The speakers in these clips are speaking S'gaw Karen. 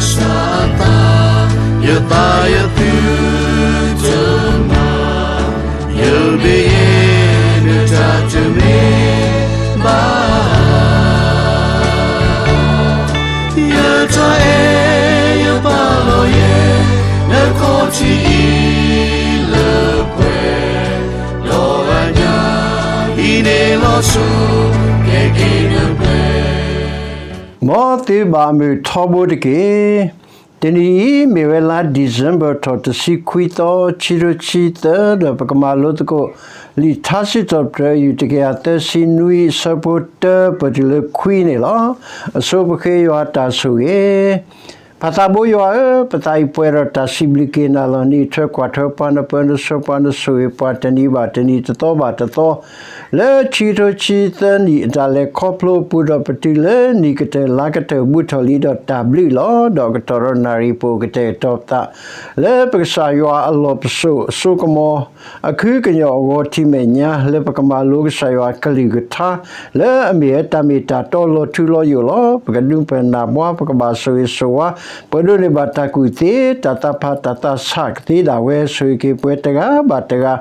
စးသး, ယသးယသုတမၤ, ယဘျုးယဲနတၢ်တမ့ၢ်ဘၣ်. ယတၢ်အဲၣ်ယပာ်လီၤယဲ, နခီၣ်ထံးအံၤလၢပှဲၤ, ဒီးအညၣ်အံၤန့ၣ်လီၤဆီ, ကဲက့ၤနပှဲၤ မ်သုဘၣ်မုာ်ထီဘိတက့ၢ်. တနံၤအံၤ မ့ၢ်ဝဲလါ December ထီၣ်တဆံခွံသီ ခံကထိခံဆံသၢ ဒီးပကမၤလိသကိး လံာ်ထါစံးထီၣ်ပတြၢၤအယူၢ် တကယၤသၢဆံနွံ အဆၢဖိတၢ ပတုၤလၢခွံန့ၣ်လီၤ. အဆိပဃ့ယွၤတၢ်ဆိၣ်ဂ့ၤ ပၢ်သးဘိယွၤဧၢ, ပသးအံၤပှဲၤဒီးတၢ်စံးဘျုးက့ၤနၤလီၤ. နအံးထွဲကွၢ်ထွဲပှၤ, နပၢနဆှၢပှၤ, နဆိၣ်ဂ့ၤပှၤ တနံၤဘၣ်တနံၤ, တသီဘၣ်တသီ လၢခံကထိခံဆံသၢနံၣ် အတၢ်လဲၤခီဖျိအပူၤဒီး ပတုၤလၢနံၣ်ကတၢၢ်လါကတၢၢ် ဘူးထီၣ်လံဒီးတၢ်ဘျုးလီၤ. ဒီးကတီၢ်ဒီးနၣ်ရံၣ် ပအိၣ်ကတဲာ်ကတီၤပသး လၢပကစၢ်ယွၤအလီၢ်ပစိာ်အစိကမီၤ အခုကညီၤအဂီၢ် ထံမဲာ်ညါ လၢပကမၤလိကစၢ်ယွၤအကလုၢ်ကထါ လၢအမ့ၢ်ဝဲတၢ်မ့ၢ်တၢ်တီလီၤထူလီၤယိာ်လီၤ. ပကဒုးပနၢ်ဘှါ, ပကဘၣ်ဆိၣ်ဂ့ၤဆိၣ်ဝါ, ပဒိးန့ၢ်ဘၣ်တၢ်ကူၣ်သ့, တၢ်သးဖး, တၢ်သးဆးကသ့ဒၣ်ဝဲ, ဆိၣ်ဂ့ၤက့ၤပှၤတဂၤဘၣ်တဂၤ,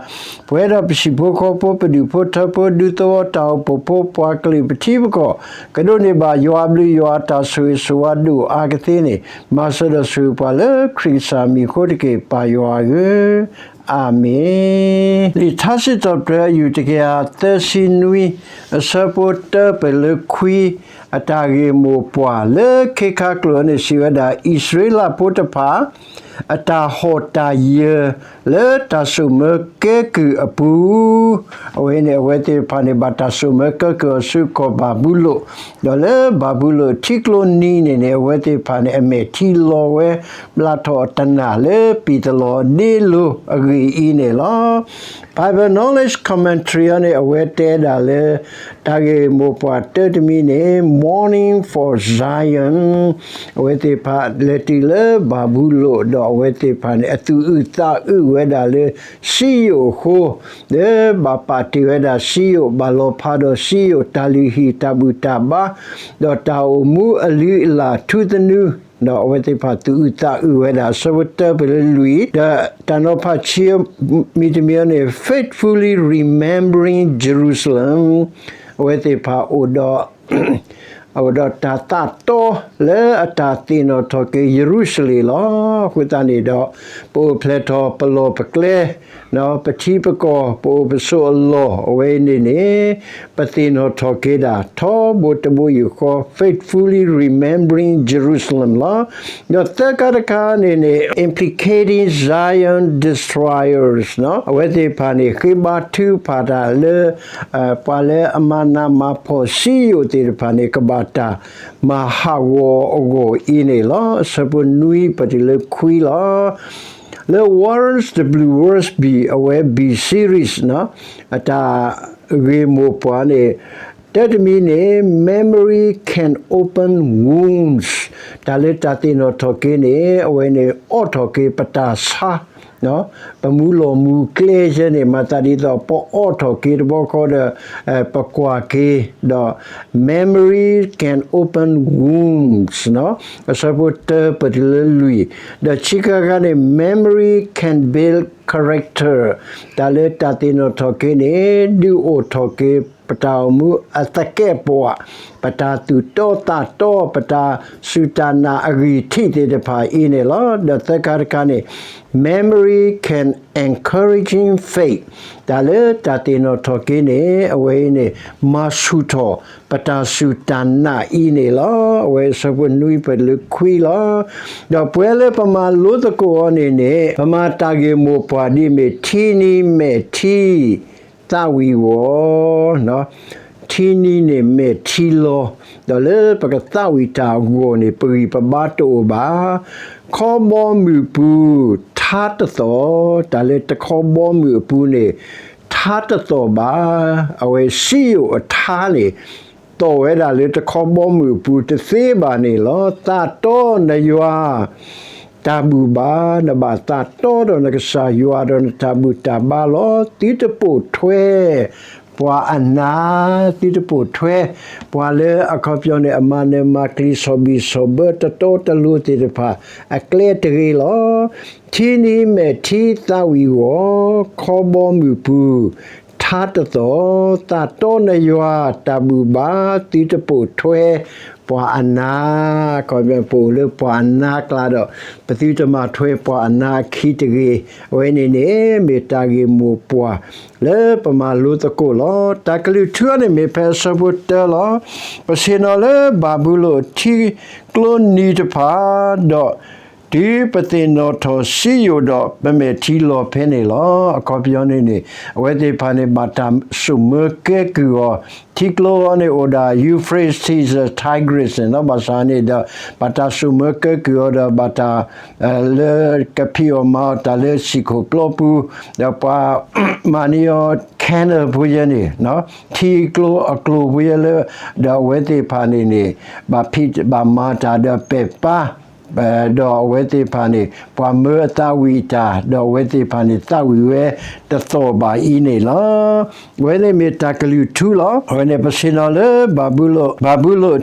ပဝဲဒီးပဟံၣ်ဖိဃီဖိ, ပဒူၣ်ဖိထၢဖိ, ဒူသဝီ, တၢ်အိၣ်ဖှိၣ်ဖိ, ပှၤကလုာ်, ပထံပကီၢ်, ကဒိးန့ၢ်ဘၣ်ယွၤအဘျုးယွၤအတၢ်ဆိၣ်ဂ့ၤဆိၣ်ဝါ ဒိၣ်အါကသ့န့ၣ်, မၤစၢၤဒီးဆိၣ်ဂ့ၤပှၤလၢခရံာ်ကစၢ်မံၤအဃိတက့ၢ်, ပၢ်ယွၤဧၢ, အၤမ့ၣ်. လံာ်ထါစံးထီၣ်ပတြၢၤအယူၢ် တကယၤသၢဆံနွံ, အဆၢဖိတၢ ပတုၤလၢခွံ, အတၢ်ဂ့ၢ်မိၢ်ပှၢ်လၢခ့ခါကျိာ်န့ၣ် စံးဝဲဒၣ် အံၣ်စရ့လးဖိတဖၣ် အတၢ်ဟီၣ်တၢ်ယၢၤ လၢတၢ်စိာ်မၢကဲကုၢ်အပူၤ, အဝဲန့ၣ် အဝဲသ့ၣ်တဖၣ်န့ၣ် ဘၣ်တၢ်စိာ်မၢကဲကုၢ်အီၤဆူကီၢ်ဘၤဘူလိၣ်, ဒီးလၢဘၤဘူလိၣ်ထံကျိနံၤန့ၣ်န့ၣ် အဝဲသ့ၣ်တဖၣ်န့ၣ် အမဲာ်ထံလီၤဝဲ ဘျးထီၣ်တနၢ်လၢပံာ်တလီၢ်ဒ့လိၤအဂ့ၢ်အံၤန့ၣ်လီၤ. Bible Knowledge Commentary အံၤန့ၣ် အဝဲတဲဒၣ်လၢ တၢ်ဂ့ၢ်မိၢ်ပှၢ်တၢတမံၤန့ၣ် Mourning for Zion, အဝဲသ့ၣ်တဖၣ်လဲၤတုၤလၢဘၤဘူလိၣ် ဒီးအဝဲသ့ၣ်တဖၣ်န့ၣ် အသူၣ်အုးသးအုးဝဲဒၣ်လၢစံယိၣ်အဃိ, လၢဘၣ်ပာ်တ့ၢ်ဝဲဒၣ်စံယိၣ်, ဘၣ်လီၤဖးဒီးစံယိၣ်, တၢ်လုၢ်ဟံၣ်တၢ်ဘူၣ်တၢ်ဘါ, ဒီးတၢ်အိၣ်မူအလုၢ်အလၢ်ထူသနူ, ဒီးအဝဲသ့ၣ်တဖၣ်သူၣ်အုးသးအုးဝဲဒၣ် အဆၢဖိတၢပတုၤလၢလွံၢ်, ဒီးတၢ်နီၤဖးခံမံၤတမံၤအံၤန့ၣ် Faithfully Remembering Jerusalem, အဝဲသ့ၣ်တဖၣ်အိၣ်ဒီး အိၣ်ဒီးတၢ်သးတီလၢအတၢ်သ့ၣ်နီၣ်ထီၣ်က့ၤယရူၤၡလ့ၣ်လီၤ. အဃိသတးန့ၣ်ဒီး ပအိၣ်ဖျဲၣ်ထီၣ်ပလီၢ်ပကျဲ, ပထံပကီၢ်, ပအိၣ်ပဆိးအလီၢ် အဝဲအံၤန့ၣ်န့ၣ် ပသ့ၣ်နီၣ်ထီၣ်က့ၤဒၣ် ထီဘိတဘိယူၢ်ဃီ Faithfully Remembering Jerusalem လီၤ. ဒီးသၢခါတခါန့ၣ်န့ၣ် Implicating Zion Destroyers အဝဲသ့ၣ်တဖၣ်န့ၣ် ဃ့ဘါထုကဖၣ်တၢ်လၢ ပှၤလၢအမၤနးမၤဖှီၣ်စံယိၣ်သ့ၣ်တဖၣ်န့ၣ် ကဘၣ်တၢ်မၤဟးဂီၤအဂီၢ်အံၤန့ၣ်လီၤ. အဆၢဖိနွံပတုၤလၢခွံလီၤ. လၢ Wallace W. Wiersbe အဝဲ B series အတၢ်ဂ့ၢ်မိၢ်ပှၢ်န့ၣ် တၢတမံၤန့ၣ် Memory can open wounds, တၢ်လၢတၢ်သ့ၣ်နီၣ်ထီၣ်က့ၤန့ၣ် အဝဲန့ၣ်အိးထီၣ်က့ၤပတၢ်ဆါ ပမူလီၢ်မူကျဲယဲန့ၣ် မၤသးဒ်သိး ပအိးထီၣ်က့ၤတဘျီဃီဒီး ပကွၢ်က့ၤ ဒီး memory can open wounds အဆၢဖိတၢပတုၤလၢလွံၢ်, ဒီးခံခါတခါန့ၣ် memory can build character, တၢ်လၢတၢ်သ့ၣ်နီၣ်ထီၣ်က့ၤန့ၣ် ဒုးအိၣ်ထီၣ်က့ၤ ပတၢ်အိၣ်မူအသကဲးပဝး, ပတၢ်သူၣ်တီသးတီ, ပတၢ်စူၢ်တၢ်နာ်အဂံၢ်ထံးသ့ၣ်တဖၣ်အံၤန့ၣ်လီၤ. ဒီးသၢခါတခါန့ၣ် memory can encouraging faith, တၢ်လၢတၢ်သ့ၣ်နီၣ်ထီၣ်က့ၤန့ၣ် အဝဲအံၤန့ၣ် မၤဆူၣ်ထီၣ် ပတၢ်စူၢ်တၢ်နာ်အံၤန့ၣ်လီၤ. အဝဲအဆၢဖိနွံပတုၤလၢခွံလီၤ. ဒီးပှဲၤလၢပမၤလိသကိးအီၤန့ၣ်န့ၣ် ပမၤတၢ်ဂ့ၢ်မိၢ်ပှၢ်ဒ်အမ့ၢ် ထံနံၤမဲာ်ထံ သးဝံၣ်အဂီၢ်, ထံနံၤန့ၣ်မဲာ်ထံလီၤ, ဒီးလၢပကသးဝံၣ်တၢ်အဂီၢ်န့ၣ် ပဂံၢ်ပဘါတအိၣ်ဘၣ်. ခီဘီမုၢ်ပူၤ ထါတသီၣ်, တၢ်လၢတခီဘီမုၢ်အပူၤန့ၣ် ထါတသီၣ်ဘၣ်. အဝဲစံယိၣ်အထါန့ၣ် သီၣ်ဝဲဒၣ်လၢတခီဘီမုၢ်အပူၤတသ့ဘၣ်န့ၣ်လီၤ. သးတီနယွၤ တၢ်ဘူၣ်ဘါ, နဘၣ်သးတီဒီးနကစၢ်ယွၤဒီးနတၢ်ဘူၣ်တၢ်ဘါလီၤ. သုတပိာ်ထွဲ ပှၤအနါ, သုတပိာ်ထွဲ ပှၤလၢအခီပညီန့ၣ် အမၤနၢၤမၤကျံၤ ဆီၣ်ဘံၣ်ဆီၣ်ဘၢ တတီတလိၤသ့ၣ်တဖၣ် အကျဲတဂ့ၤလီၤ. ထံနံၤမဲာ်ထံသးဝံၣ်ဂီၢ်, ခီဘီမုၢ်ပူၤ ထါတသီၣ်, သးတီနယွၤတၢ်ဘူၣ်ဘါ, သုတပိာ်ထွဲ ပှၤအနါ, ခီပညီပအိၣ်လၢပှၤအနါကျါဒီး ပသုတမၤထွဲပှၤအနါအခံတဂ့ၤ. အဝဲန့ၣ်န့ၣ် မ့ၢ်တၢ်ဂ့ၢ်မိၢ်ပှၢ် လၢပမၤလိသကိးလီၤ. တၢ်ကလုၢ်ထူအံၤန့ၣ်မ့ၢ်ဖဲအဆၢဖိတၢလီၤ. ပဆ့ၣ်နီၤလၢဘၤဘူလိၣ်ထံကျိနံၤတဖၣ်, ဒီးတုၤပသ့ၣ်နီၣ်ထီၣ်စံယိၣ်ဒီး ပမဲာ်ထံလီၤဖဲန့ၣ်လီၤ. အခီပညီန့ၣ်န့ၣ် အဝဲသ့ၣ်တဖၣ်န့ၣ် ဘၣ်တၢ်စိာ်မၢကဲကုၢ်အီၤ, ထံကျိအီၤန့ၣ်အိၣ်ဒၣ် Euphrates Tigris န့ၣ်လီၤ. ဘၣ်ဆၣ်န့ၣ်ဒီး ဘၣ်တၢ်စိာ်မၢကဲကုၢ်အီၤဒီး ဘၣ်တၢ် လၢကဖံးအီၣ်မၤအီၣ်တၢ်လၢဟံၣ်ခိၣ်ပျီပူၤ, ဒီးပှၤမၤန့ၢ်အီၤ canal ဖိယဲန့ၣ်, ထံကျိအကျိၤဖိယဲလၢ, ဒီးအဝဲသ့ၣ်တဖၣ်န့ၣ်န့ၣ် ဘၣ်ဖံးဘၣ်မၤတၢ်ဒီးပဲာ်ပၢ်, ဒီးအဝဲသ့ၣ်တဖၣ်န့ၣ် ပှၤမၢအသးဝံၣ်တၢ်, ဒီးအဝဲသ့ၣ်တဖၣ်န့ၣ် သးဝံၣ်ဝဲတသီၣ်ဘၣ်အံၤန့ၣ်လီၤ. အဝဲန့ၣ်မ့ၢ်တၢ်ကလုၢ်ထူလီၤ. အဝဲန့ၣ်ပဆ့ၣ်နီၤလၢ ဘၤဘူလိၣ်ထံ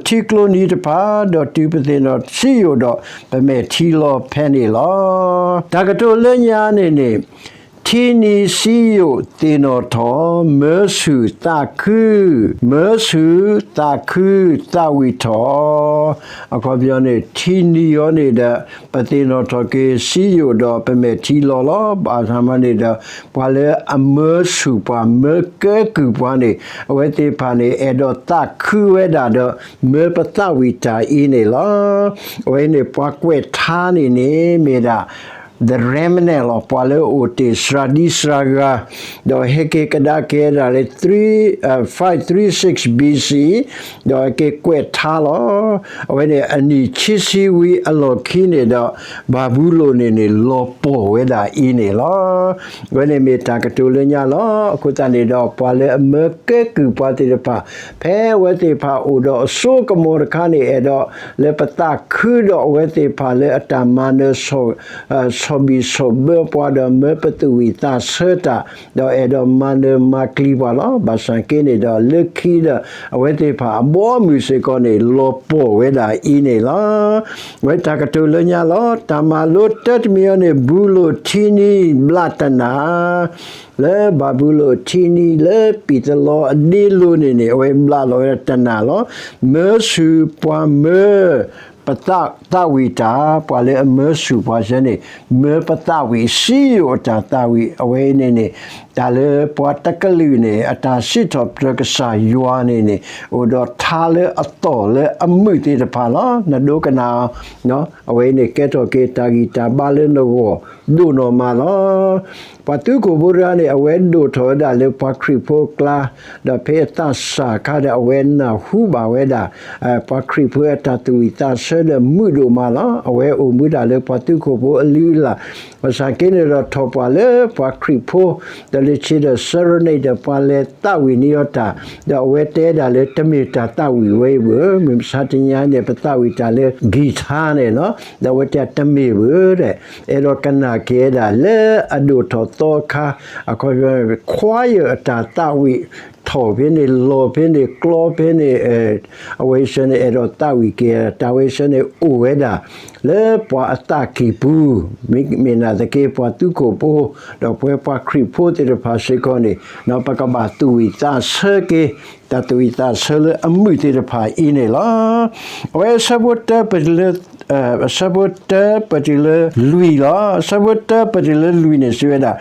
ကျိနံၤတဖၣ်, ဒီးတုၤပသ့ၣ်နီၣ်စံယိၣ်ဒီး ပမဲာ်ထံလီၤဖဲန့ၣ်လီၤ. တၢ်ကတိၤလၢညါန့ၣ်န့ၣ် ထံနံၤစံယိၣ်သ့ၣ်နီၣ်ထီၣ်, မၢဆူၣ်သးခု, မၢဆူၣ်သးခုသးဝံၣ်ထီၣ်, အခီပညီန့ၣ် ထံနံၤအီၤန့ၣ်ဒီး ပသ့ၣ်နီၣ်ထီၣ်က့ၤစံယိၣ်ဒီး ပမဲာ်ထံလီၤလီၤ. ဘၣ်ဆၣ်မးန့ၣ်ဒီး ပှၤလၢအမၢဆူၣ်ပှၤ မၢကဲကုၢ်ပှၤန့ၣ် အဝဲသ့ၣ်တဖၣ်န့ၣ် အဲၣ်ဒိးသးခုဝဲဒၣ်ဒီး မၢပသးဝံၣ်တၢ်အံၤန့ၣ်လီၤ. အဝဲန့ၣ်ပှၤကွဲးထါန့ၣ်န့ၣ် မ့ၢ်ဒၣ် the remnant လီၤ. ပှၤလၢအအိၣ်တ့ၢ်စှၤဒံစှၤဂၤ, ဒီးဟဲက့ၤကဒါက့ၤဒၣ်လၢ three, uh, five three six B C, ဒီးဟဲက့ၤကွဲးထါလီၤ. အဝဲန့ၣ်အနံၣ်ခံဆံဝံၤအလီၢ်ခံန့ၣ်ဒီး ဘၤဘူလိၣ်န့ၣ်န့ၣ် လီၤပှီၢ်ဝဲဒၣ်အံၤန့ၣ်လီၤ. အဝဲန့ၣ်မ့ၢ်တၢ်ကတိၤလၢညါလီၤ. အဃိသတးန့ၣ်ဒီး ပှၤလၢအမၢကဲကုၢ်ပှၤသ့ၣ်တဖၣ် ဖဲအဝဲသ့ၣ်တဖၣ်အိၣ်ဒီးအစိကမီၤတခါန့ၣ် အဲၣ်ဒိးလၢပသးခုဒီးအဝဲသ့ၣ်တဖၣ်လၢအတၢ်မၤနၢၤ ဆီၣ်ဘံၣ်ဆီၣ်ဘၢပှၤဒီးမၢပသူၣ်ဝံၣ်သးဆၢတၢ်, ဒီးအဲၣ်ဒိးမၤနၢၤမၤကျံၤပှၤလီၤ. ဘၣ်ဆၣ်က့န့ၣ်ဒီး လၢခံဒီး အဝဲသ့ၣ်တဖၣ်အဘီအမုၢ်စ့ၢ်ကီးန့ၣ် လီၤပှီၢ်ဝဲဒၣ်အံၤန့ၣ်လီၤ. အဝဲတၢ်ကတိၤလၢညါလီၤ. တၢ်မၤလိတၢတမံၤအံၤန့ၣ် ဘၤဘူလိၣ်ထံနံၤဘျးတနၣ် လၢဘၤဘူလိၣ်ထံနံၤလၢပံၢ်သလီအဒ့လိၤန့ၣ်န့ၣ် အဝဲဘျးလီၤဝဲဒၣ်တနၣ်လီၤ. မၢဆူၣ်ပှၤမၢ ပသးဝံၣ်တၢ်, ပှၤလၢအမၢဆူၣ်ပှၤစ့ၢ်န့ၣ် မၢပသးဝံၣ် စံယိၣ်အတၢ်သးဝံၣ် အဝဲအံၤန့ၣ်န့ၣ် တၢ်လၢပှၤတကလုာ်န့ၣ် အတၢ်စံးထီၣ်ပတြၢၤကစၢ်ယွၤန့ၣ်န့ၣ် အိၣ်ဒီးထါလၢအသီၣ်လၢအမုာ်သ့ၣ်တဖၣ်လီၤ. နဒိကနၣ်အီၤ, အဝဲအံၤန့ၣ်ကဲထီၣ်က့ၤတၢ်ဂံၢ်တၢ်ဘါလၢနဂီၢ်ဒိၣ်နီၢ်မးလီၤ. ပှၤသုးခိၣ်ဖိတဂၤန့ၣ် အဝဲဒိၣ်ထီၣ်ဝဲဒၣ်လၢပှၤခရံာ်ဖိအကျါ, ဒီးဖဲအသးစၢ်အခါဒီး အဝဲနၢ်ဟူဘၣ်ဝဲဒၣ် ပှၤခရံာ်ဖိအတၢ်သူၣ်ဝံၣ်သးဆၢဒီးမုာ်ဒိၣ်မးလီၤ. အဝဲအိၣ်မူဒၣ်လၢပှၤသုးခိၣ်ဖိအလုၢ်အလၢ်, ဘၣ်ဆၣ်က့န့ၣ်ဒီးထီၣ်ပှၢ်လၢပှၤခရံာ်ဖိ ဒီးလၢခံဒီး Serenade ဒီးပှၤလဲၤသးဝံၣ်န့ၢ်အီၤတၢ်, ဒီးအဝဲတဲဒၣ်လၢတမ့ၢ်တၢ်သးဝံၣ်ဝဲအံၤဘၣ်, မုၢ်မဆါတနံၤအံၤန့ၣ် ပသးဝံၣ်တၢ်လၢ guitar န့ၣ်လီၤ. ဒီးအဝဲတဲတမ့ၢ်ဘၣ်ဒီး အဲၣ်ဒိးကနၣ်က့ၤဝဲဒၣ်လၢအဒိၣ်ထီၣ်သီအခါ, အခီပညီ choir အတၢ်သးဝံၣ် ထီၣ်ဖဲန့ၣ် လီၤဖဲန့ၣ် ကျီဖဲန့ၣ်, အဝဲစ့ၢ်န့ၣ် အဲၣ်ဒိးသးဝံၣ်က့ၤ တၢ်ဝဲစ့ၢ်န့ၣ် အိၣ်ဝဲဒၣ် လၢပှၤအသးကံၢ်ပူၤ, မ့ၢ်နာ်သက့ ပှၤသုးခိၣ်ဖိ ဒီးပဝဲပှၤခရံာ်ဖိသ့ၣ်တဖၣ်စ့ၢ်ကီးန့ၣ် ပကဘၣ်သူၣ်ဝံၣ်သးဆၢက့ၤ တၢ်သူၣ်ဝံၣ်သးဆၢလၢအမုာ်သ့ၣ်တဖၣ်အံၤန့ၣ်လီၤ. အဝဲအဆၢဖိတၢပတုၤလၢ အဆၢဖိတၢပတုၤလၢလွံၢ်လီၤ. အဆၢဖိတၢပတုၤလၢလွံၢ်န့ၣ်စံးဝဲဒၣ်,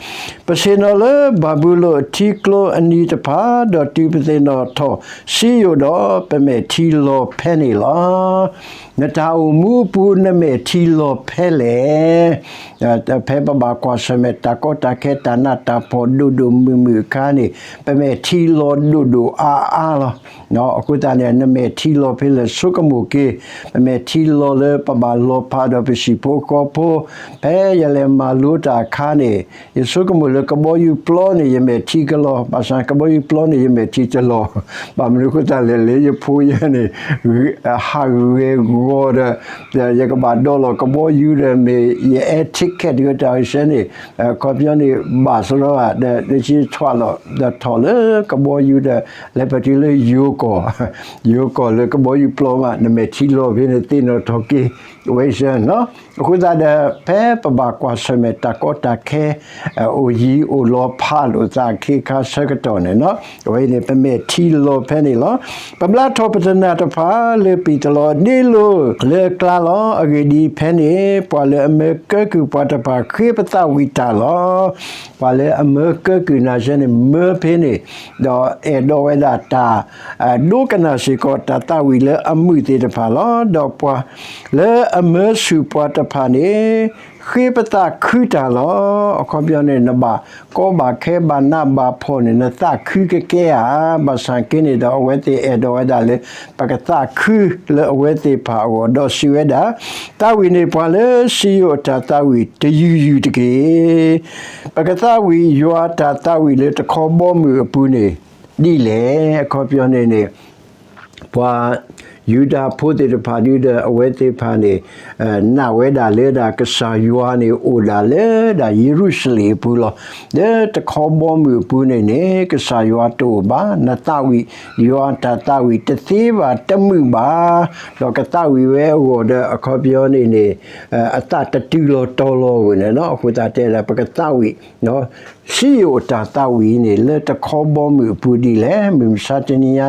ပဆ့ၣ်နီၤလၢဘၤဘူလိၣ်အထံကျိအနံၤတဖၣ်, ဒီးတုၤပသ့ၣ်နီၣ်ထီၣ်စံယိၣ်ဒီး ပမဲာ်ထံလီၤဖဲန့ၣ်လီၤ. နတၢ်အိၣ်မူအပူၤ နမဲာ်ထံလီၤဖဲလဲၣ်. ဖဲပဘၣ်ကွၢ်ဆၢၣ်မဲာ်တၢ်ကီတၢ်ခဲ တၢ်နးတၢ်ဖှီၣ်ဒိၣ်ဒိၣ်မုၢ်မုၢ်အခါန့ၣ် ပမဲာ်ထံလီၤဒိၣ်ဒိၣ်အါအါလီၤ. အဃိသတးန့ၣ် နမဲာ်ထံလီၤဖဲလဲၣ် ဆိကမိၣ်က့ၤ, ပမဲာ်ထံလီၤလၢပ ဘၣ်လီၤဖးဒီးပဟံၣ်ဖိဃီဖိ, ဖဲယလဲၤမၤလိတၢ်အခါန့ၣ်, ယဆိကမိၣ်လၢကဘီယူၤပျီန့ၣ် ယမဲာ်ထံကလီၤ, ဘၣ်ဆၣ်ကဘီယူၤပျီန့ၣ် ယမဲာ်ထံတလီၤ, ဘၣ်မနုၤအဃိသတးလဲၣ်, လၢယဖိယဲန့ၣ် ဟးဂဲၤဂီၤဒီး ယကဘၣ်ဒိးလီၤကဘီယူၤဒီး မ့ၢ်ယအဲ ticket တဂၤတၢ်ဂ့ၢ်ဆၢန့ၣ်, အခီပညီန့ၣ် ဘၣ်စရီဒီး နဆံထွးလီၤဒီးထီၣ်လၢကဘီယူၤဒီး လဲၤပတုၤလၢယိၤကီၢ်, ယိၤကီၢ်လၢကဘီယူၤပျီမး နမဲာ်ထံလီၤဖဲန့ၣ် သ့ၣ်နီၣ်ထီၣ်က့ၤဝဲစၢၤနီၤ. အဃိသတးဒီး ဖဲပဘၣ်ကွၢ်ဆၢၣ်မဲာ်တၢ်ကီတၢ်ခဲ အိၣ်ယံၤအိၣ်လီၤဖးလိာ်သးအခ့အခါဆၢကတီၢ်န့ၣ်နီၤ, အဝဲန့ၣ် ပမဲာ်ထံလီၤဖဲန့ၣ်လီၤ. ပဘျါထီၣ်ပတနၢ်တဖၣ်လၢပံာ်တလီၤဒ့လိၤလၢကျါလီၤ. အဂ့ၢ်ဒ်အံၤ, ဖဲန့ၣ် ပှၤလၢအမၢကၢကုၢ်ပှၤတဖၣ်ဃ့ပသးဝံၣ်တၢ်လီၤ. ပှၤလၢအမၢကၢကုၢ်နၤဆဲန့ၣ် မၢဖဲန့ၣ်, ဒီးအဲၣ်ဒိးဝဲဒၣ်တၢ် ဒိကနၣ်စ့ၢ်ကီးတၢ်သးဝံၣ်လၢအမုာ်သ့ၣ်တဖၣ်လီၤ. ဒီးပှၤလၢအမၢဆူၣ်ပှၤတဖၣ်န့ၣ် ဃ့ပသးခုတၢ်လီၤ. အခီပညီန့ၣ် နဘၣ်ကီဘၣ်ခဲဘၣ်နးဘၣ်ဖှီၣ်န့ၣ် နသးခုကကဲဧါ. ဘၣ်ဆၣ်က့န့ၣ်ဒီး အဝဲသ့ၣ်အဲၣ်ဒိးဝဲဒၣ်လၢ ပကသးခုလၢအဝဲသ့ၣ်တဖၣ်အဂီၢ် ဒီးစံးဝဲဒၣ်, သးဝံၣ်န့ၢ်ပှၤလၢစံယိၣ်အတၢ်သးဝံၣ်တယုၢ်ယုၢ်တက့ၢ်. ပကသးဝံၣ်ယွၤတၢ်သးဝံၣ်လၢတခီဘီမုၢ်အပူၤန့ၣ် ဒ်လဲၣ်. အခီပညီန့ၣ်န့ၣ် ပှၤယူဒၤဖိသ့ၣ်တဖၣ်ဒုဒီး အဝဲသ့ၣ်တဖၣ်န့ၣ် နာ်ဝဲဒၣ်လၢဒၣ်ကစၢ်ယွၤန့ၣ် အိၣ်ဒၣ်လၢဒၣ်ယရူၤၡလ့ၣ်အပူၤလီၤ. လၢတခီဘီမုၢ်အပူၤန့ၣ်န့ၣ် ကစၢ်ယွၤတအိၣ်ဘၣ်, နသးဝံၣ်ယွၤတၢ်သးဝံၣ်တသ့ဘၣ်တမုာ်ဘၣ်, ဒီးကသးဝံၣ်ဝဲအဂီၢ်ဒီး အခီပညီန့ၣ်န့ၣ် အသးတတုၤလီၤတီၤလီၤဝဲန့ၣ်နီၤ. အဃိသတးတဲဒၣ် ပကသးဝံၣ် စံယိၣ်အတၢ်သးဝံၣ်န့ၣ် လၢတခီဘီမုၢ်အပူၤဒ်လဲၣ်. မုၢ်မဆါတနံၤညါ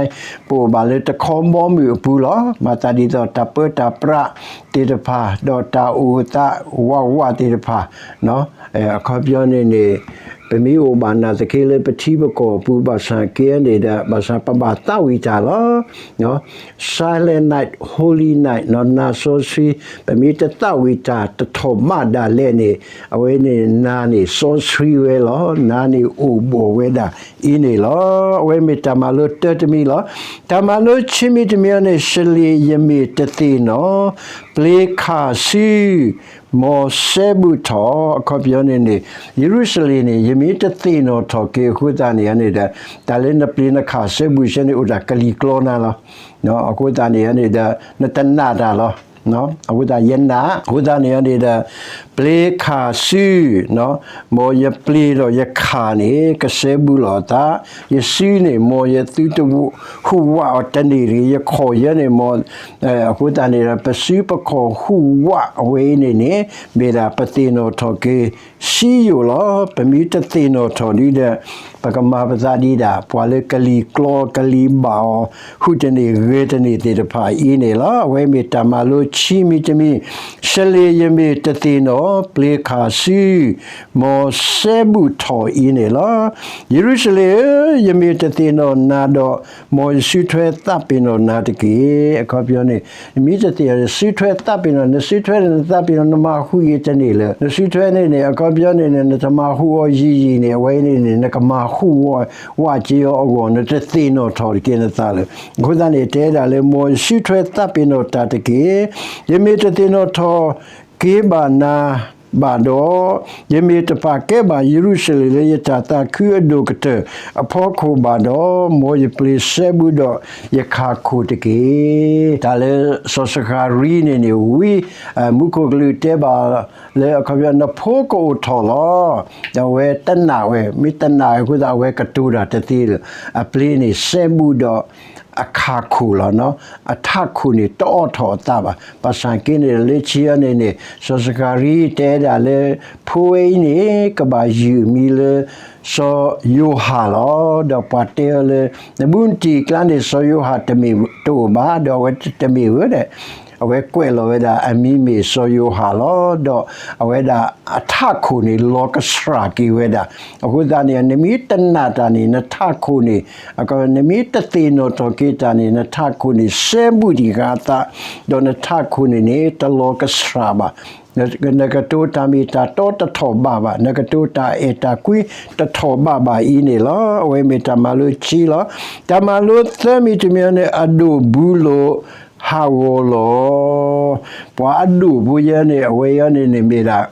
ပအိၣ်ဘၣ်လၢတခီဘီမုၢ်အပူၤလီၤ. မၤသးဒ်သိးတၢ်ပၢတၢ်ပြးသ့ၣ်တဖၣ် ဒီးတၢ်အိၣ်သးဝးဝးသ့ၣ်တဖၣ် အခီပညီန့ၣ်န့ၣ် ပမ့ၢ်အိၣ်ဘၣ်နာ်သက့လၢပထံပကီၢ်အပူၤ ဘၣ်ဆၣ်က့န့ၣ်ဒီး ဘၣ်ဆၣ်ပဘၣ်သးဝံၣ်တၢ်လီၤ. Silent night, holy night နီၤ, နၤစီဆှံ, ပမ့ၢ်တသးဝံၣ်တၢ်တထီၣ်ဘးဒၣ်လဲာ်န့ၣ် အဝဲန့ၣ်နၤန့ၣ် စီဆှံဝဲလီၤ, နၤန့ၣ်အိၣ်ဘှီၣ်ဝဲဒၣ်အံၤန့ၣ်လီၤ. အဝဲမ့ၢ်တၢ်မၤလိတၢတမံၤလီၤ. တၢ်မၤလိဆံမံၤတမံၤအံၤန့ၣ် စလ့ၣ်ယမ့ၢ်တသ့ၣ်နီၣ် ပျ့ၤခးစု မ်စဲဘူးထီၣ်, အခီပညီန့ၣ်န့ၣ် ယရူၤၡလ့ၣ်န့ၣ် ယမ့ၢ်တသ့ၣ်နီၣ်ထီၣ်က့ၤအဃိသတးန့ၣ်န့ၣ်ဒီး တၢ်လၢနပျ့ၤနခးစဲဘူးဆဲန့ၣ် အိၣ်တၢ်ကလံၤကျီနၤလီၤ. အဃိသတးန့ၣ်န့ၣ်ဒီး နတနာ်တၢ်လီၤ. အဃိသတးယနာ်, အဃိသတးန့ၣ်န့ၣ်ဒီး ပျ့ၤခးစု မ်ယပျ့ၤဒီးယခးန့ၣ် ကစဲဘူးလိာ်အသး, ယစုန့ၣ် မ်ယသုတဟူးဝးအီၤတန့ၢ်တဂ့ၤ, ယခီၣ်ယဲန့ၣ် မ် အဃိသတးန့ၣ်ဒီး ပစုပခီၣ်ဟူးဝးအဝဲအံၤန့ၣ်န့ၣ် မ့ၢ်ဒၣ်ပသ့ၣ်နီၣ်ထီၣ်က့ၤ စံယိၣ်လီၤ. ပမ့ၢ်တသ့ၣ်နီၣ်ထီၣ်ဒ်ဒီး ပကမၤပသးဒ်ဒၣ် ပှၤလၢကလံၤကျီကလံၤဘၣ်အီၤ ဟူးတန့ၢ်ဂဲၤတန့ၢ်သ့ၣ်တဖၣ်အံၤန့ၣ်လီၤ. အဝဲမ့ၢ်တၢ်မၤလိဆံမံၤတမံၤ, စလ့ၣ်ယမ့ၢ်တသ့ၣ်နီၣ် ပျ့ၤခးစု မ်စဲဘူးထီၣ်အံၤန့ၣ်လီၤ. ယရူၤၡလ့ၣ်ဧၢ, ယမ့ၢ်တသ့ၣ်နီၣ်နၤဒီး မ်ယစုထွဲသးပ့ၤနီၣ်နၤတက့ၢ်. အခီပညီန့ၣ် နမ့ၢ်တသ့ၣ်နီၣ် နစုထွဲသးပ့ၤနီၣ်, နစုထွဲဒီးနသးပ့ၤနီၣ် နမၤဟူးအံၤတန့ၢ်လၢၤ. နစုထွဲန့ၣ်န့ၣ် အခီပညီန့ၣ်န့ၣ် နတမၤဟူးအီၤယံာ်ယံာ်န့ၣ် အဝဲအံၤန့ၣ်န့ၣ် နကမၤဟူးဝးက့ၤအီၤအဂီၢ် နတသ့ၣ်နီၣ်ထီၣ်တက့ၢ်နသးလၢၤ. အဃိသတးန့ၣ် တဲဒၣ်လၢ မ်ယစုထွဲသးပ့ၤနီၣ်တၢ်တက့ၢ်. ယမ့ၢ်တသ့ၣ်နီၣ်ထီၣ်က့ၤဘၣ်နၤဘၣ်ဒီး ယမ့ၢ်တပာ်ကဲဘၣ်ယရူၤၡလ့ၣ်လၢယတၢ်သးခုအဒိၣ်ကတၢၢ်အဖီခိၣ်ဘၣ်ဒီး မ်ယပျ့ၤစဲဘူးဒီးယခးခိၣ်တက့ၢ်. တၢ်လၢစီၤစဃၤရံန့ၣ်န့ၣ် ဝံ မူခိၣ်ကလူးတဲဘၣ်လၢ အခီပညီ နဖိကအိၣ်ထီၣ်လီၤ. ဒီးအဝဲတနာ်ဝဲ, မ့ၢ်တနာ်ဝဲအဃိသတး အဝဲကတိၤတၢ်တသ့လၢၤ. အပျ့ၤန့ၣ်စဲဘူးဒီးအခးခိၣ်လီၤ. အထးခိၣ်န့ၣ်တအိးထီၣ်အသးဘၣ်. ဘၣ်ဆၣ်က့န့ၣ် လၢခံန့ၣ်န့ၣ် စီၤစဃၤရံတဲဒၣ်လၢ ဖိဝဲအံၤန့ၣ် ကဘၣ်ယုၢ်အမံၤလၢ စီၤယိၤဟၣ်လီၤ. ဒီးပှၤတဲအီၤလၢ နဘူးနတံၢ်အကျါန့ၣ် စီၤယိၤဟၣ်တမ့ၢ်တအိၣ်ဘၣ်, ဒီးအဝဲတမ့ၢ်ဧါဒီး အဝဲကွဲးလီၤဝဲဒၣ်အမံၤမ့ၢ်စီၤယိၤဟၣ်လီၤ. ဒီးအဝဲဒၣ်အထးခိၣ်န့ၣ် လီၤကဆှၣ်က့ၤဝဲဒၣ်. အဃိသတးန့ၣ် နမ့ၢ်တနာ်တၢ်န့ၣ် နထးခိၣ်န့ၣ် နမ့ၢ်တသ့ၣ်နီၣ်ထီၣ်က့ၤတၢ်န့ၣ် နထးခိၣ်န့ၣ် စဲဘူးတံၢ်ဃာ်အသး, ဒီးနထးခိၣ်န့ၣ်န့ၣ် တလီၤကဆှၣ်ဘၣ်. နကတိၤတၢ်မ့ၢ်တၢ်တီတထီၣ်ဘးဘၣ်, နကတိၤတၢ်အဲၣ်တၢ်ကွံတထီၣ်ဘးဘၣ်အံၤန့ၣ်လီၤ. အဝဲမ့ၢ်တၢ်မၤလိခံလီၤ. တၢ်မၤလိသၢမံၤတမံၤန့ၣ် အဒိၣ်ဘူးလိာ် ဟးဂီၤလီၤ. ပှၤအဒိၣ်ဖိယဲန့ၣ် အဝဲအံၤန့ၣ်န့ၣ်မ့ၢ်ဒၣ်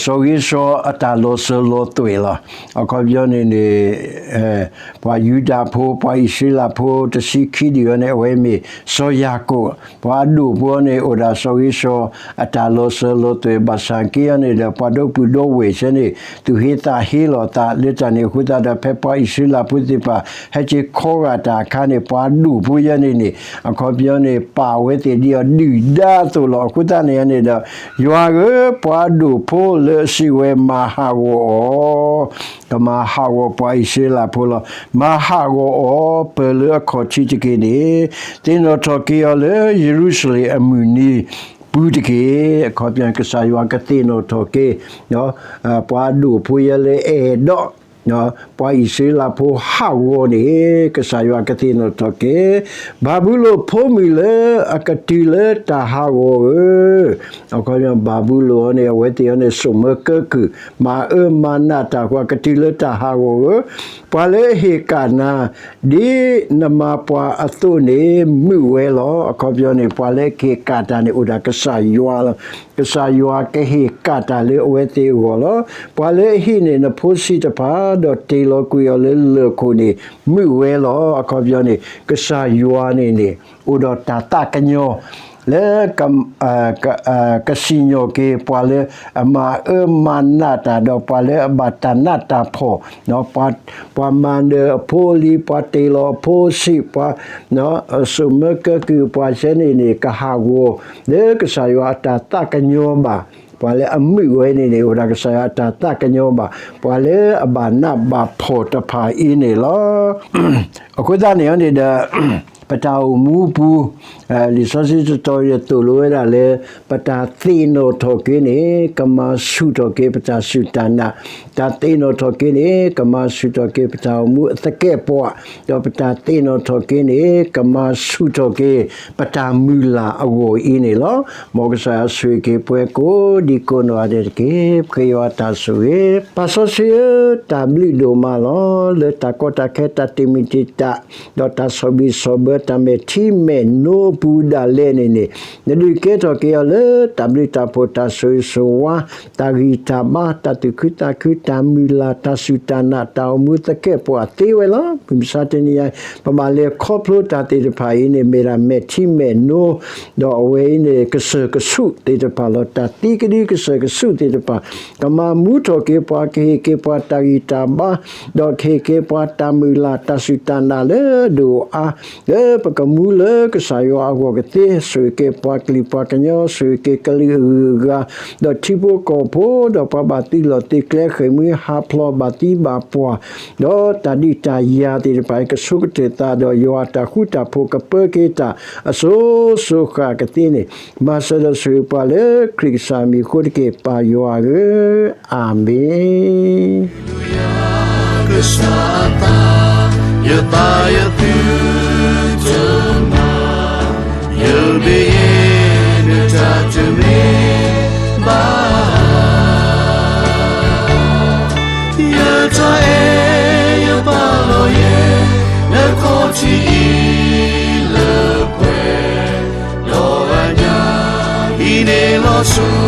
စီၤဧ့စီအတၢ်လီၤစၢၤလီၤသွဲၣ်လီၤ. အခီပညီန့ၣ်န့ၣ် ပှၤယူဒၤဖိ ပှၤအံၣ်စရ့လးဖိ တဆံခံဒူၣ်အံၤန့ၣ် အဝဲမ့ၢ်စီၤယၤကိာ် ပှၤအဒိၣ်ဖိန့ၣ် အိၣ်ဒၣ်စီၤဧ့စီအတၢ်လီၤစၢၤလီၤသွဲၣ် ဘၣ်ဆၣ်က့အံၤန့ၣ်ဒီး ပှၤဒီပုၢ်ဒီဝဲၢ်ဆဲန့ၣ် သူၣ်ဟ့သးဟ့လီၤသးလၢတၢ်န့ၣ်အဃိသတးဒီး ဖဲပှၤအံၣ်စရ့လးဖိသ့ၣ်တဖၣ် ဟဲက့ၤခီဂာ်တၢ်အခါန့ၣ် ပှၤဒိၣ်ဖိယဲန့ၣ်န့ၣ် အခီပညီန့ၣ် ပာ်ဝဲသ့ၣ်ဒ်အီၤဒုၣ်ဒါအသိးလီၤ. အဃိသတးန့ၣ်န့ၣ်ဒီး ယွၤဧၢ, ပှၤဒိၣ်ဖိလၢအစံးဝဲမၤဟးဂီၤအီၤ ကမၤဟးဂီၤပှၤအံၣ်စရ့လးဖိလီၤ. မၤဟးဂီၤအီၤ ပၢၢ်လၢအခီၣ်ထံးတက့ၢ်န့ၣ်, သ့ၣ်နီၣ်ထီၣ်က့ၤအီၤလၢယရူၤၡလ့ၣ်အမုၢ်နံၤပူၤတက့ၢ်. အခီပညီကစၢ်ယွၤကသ့ၣ်နီၣ်ထီၣ်က့ၤ ပှၤဒိၣ်ဖိယဲလၢအဲၣ်ဒိး ပှၤအံၣ်စရ့လးဖိဟးဂီၤန့ၣ် ကစၢ်ယွၤကသ့ၣ်နီၣ်ထီၣ်က့ၤ ဘၤဘူလိၣ်ဖိမုၣ်လၢအကတုၤလၢတၢ်ဟးဂီၤဧၢ, အခီပညီဘၤဘူလိၣ်အံၤန့ၣ် အဝဲသ့ၣ်အံၤန့ၣ် စိာ်မၢကၢကုၢ် မၤအၢမၤနးတၢ်ဃီ ကတုၤလၢတၢ်ဟးဂီၤဧၢ, ပှၤလၢအဟ့ၣ်ကၣ်နၤ ဒ်နမၤပှၤအသိးန့ၣ် မုာ်ဝဲလီၤ. အခီပညီန့ၣ် ပှၤလၢအကဟ့ၣ်ကၣ်တၢ်န့ၣ် အိၣ်ဒၣ်ကစၢ်ယွၤလီၤ. ကစၢ်ယွၤကဟ့ၣ်ကၣ်တၢ်လၢအဝဲသ့ၣ်အဂီၢ်လီၤ. ပှၤလၢအဟံးန့ၢ်နဖိဆံးတဖၣ် ဒီးတ့ၢ်လီၤကွံာ်အီၤလၢလၢၢ်ခိၣ်န့ၣ် မုာ်ဝဲလီၤ. အခီပညီန့ၣ် ကစၢ်ယွၤန့ၣ်န့ၣ် အိၣ်ဒီးတၢ်သးကညီၤ လၢ ကစံၣ်ညီၣ်က့ၤ ပှၤလၢအမၤအၢမၤနးတၢ် ဒီးပှၤလၢအဘၣ်တၢ်နးတၢ်ဖှီၣ်, ပှၤမၤနၢၤအဖိအလံၤ ပှၤတ့ၢ်လီၤအဖိဆံး ပှၤ စိာ်မၢကၢကုၢ် ပှၤဆဲန့ၣ်န့ၣ် ကဟးဂီၤ လၢကစၢ်ယွၤအတၢ်သးကညီၤဘၣ် ပှၤလၢအမုာ်ဝဲန့ၣ်န့ၣ် အိၣ်ဒၣ်ကစၢ်ယွၤအတၢ်သးကညီၤဘၣ် ပှၤလၢအဘၣ်နးဘၣ်ဖှီၣ်တဖၣ်အံၤန့ၣ်လီၤ. အဃိသတးန့ၣ်န့ၣ်ဒီး ပတၢ်အိၣ်မူပူၤ လံာ်စီဆှံတတီၤအံၤသိၣ်လိဝဲဒၣ်လၢ ပတၢ်သ့ၣ်နီၣ်ထီၣ်က့ၤန့ၣ် ကမၤဆူၣ်ထီၣ်က့ၤပတၢ်စူၢ်တၢ်နာ်, တၢ်သ့ၣ်နီၣ်ထီၣ်က့ၤန့ၣ် ကမၤဆူၣ်ထီၣ်က့ၤပတၢ်အိၣ်မူအသကဲးပှၤ, ဒီးပတၢ်သ့ၣ်နီၣ်ထီၣ်က့ၤန့ၣ် ကမၤဆူၣ်ထီၣ်က့ၤ ပတၢ်မုၢ်လၢ်အဂီၢ်အံၤန့ၣ်လီၤ. မ်ကစၢ်ယွၤဆိၣ်ဂ့ၤက့ၤပှၤကိးဒံကိးနီၢ်ဂၤဒဲးတက့ၢ်. ပဃ့ယွၤတၢ်ဆိၣ်ဂ့ၤ ပၢ်စီဆှံဧၢ, တၢ်ဘျုးဒိၣ်မးလီၤ. လၢတၢ်ကီတၢ်ခဲ တၢ်တမံၤတံာ်တာ် ဒီးတၢ်ဆီၣ်ဘံၣ်ဆီၣ်ဘၢ တၢ်မဲာ်ထံမဲာ်နိအပူၤဒၣ်လဲာ်န့ၣ်န့ၣ်, နဒုးကဲထီၣ်က့ၤအီၤလၢတၢ်ဘျုးတၢ်ဖှိၣ် တၢ်ဆိၣ်ဂ့ၤဆိၣ်ဝါ တၢ်ဂံၢ်တၢ်ဘါ တၢ်သူၣ်ခုသးခု တၢ်မုၢ်လၢ် တၢ်စူၢ်တၢ်နာ် တၢ်အိၣ်မူသကဲးပှၤသ့ဝဲလီၤ. မုၢ်မဆါတနံၤအံၤ ပဘၣ်လဲၤခီဖျိတၢ်သ့ၣ်တဖၣ်အံၤန့ၣ် မ့ၢ်ဒၣ်မဲာ်ထံမဲာ်နိ ဒီးအဝဲအံၤန့ၣ် ကစၢၢ်ကဆူးသ့ၣ်တဖၣ်လီၤ. တၢ်သံကဒုကစၢၢ်ကဆူးသ့ၣ်တဖၣ် ကမၤမူထီၣ်က့ၤပှၤ ကဟ့ၣ်က့ၤပှၤတၢ်ဂံၢ်တၢ်ဘါ ဒီးကဟ့ၣ်က့ၤပှၤတၢ်မုၢ်လၢ် တၢ်စူၢ်တၢ်နာ်လၢအဒိၣ်အါ လၢပကမူလၢကစၢ်ယွၤအဂီၢ်ကသ့, ဆိၣ်ဂ့ၤက့ၤပှၤကလုာ်ပှၤကညီ, ဆိၣ်ဂ့ၤက့ၤကလုာ်အဂုၤအဂၤ, ဒီးထံဖိကီၢ်ဖိ, ဒီးပှၤဘၣ်သုးလီၢ်သုးကျဲ ဃ့ၢ်မှံဟးဖျိးဘၣ်သံဘၣ်ပှၢ်, ဒီးတၢ်ဒုးတၢ်ယၤသ့ၣ်တဖၣ် ကဆိကတၢၢ်သးဒီးယွၤအတၢ်ဃူတၢ်ဖိး ကပၢက့ၤတၢ်အစိၤစိၤဃၣ်ကသ့န့ၣ်, မၤစၢၤဒီးဆိၣ်ဂ့ၤပှၤလၢခရံာ်ကစၢ်မံၤအဃိတက့ၢ် ပၢ်ယွၤဧၢ, အၤမ့ၣ်. ကစၢ်အသး ယသးယသုတမၤ ယဘၣ်ယဲ နတၢ်တမ့ၢ်ဘၣ် ယတၢ်အဲၣ်ယပာ်လီၤယဲ နခီၣ်ထံးအံၤလၢပှဲၤဒီးအညၣ် ဟံးန့ၢ်လီၤဆူ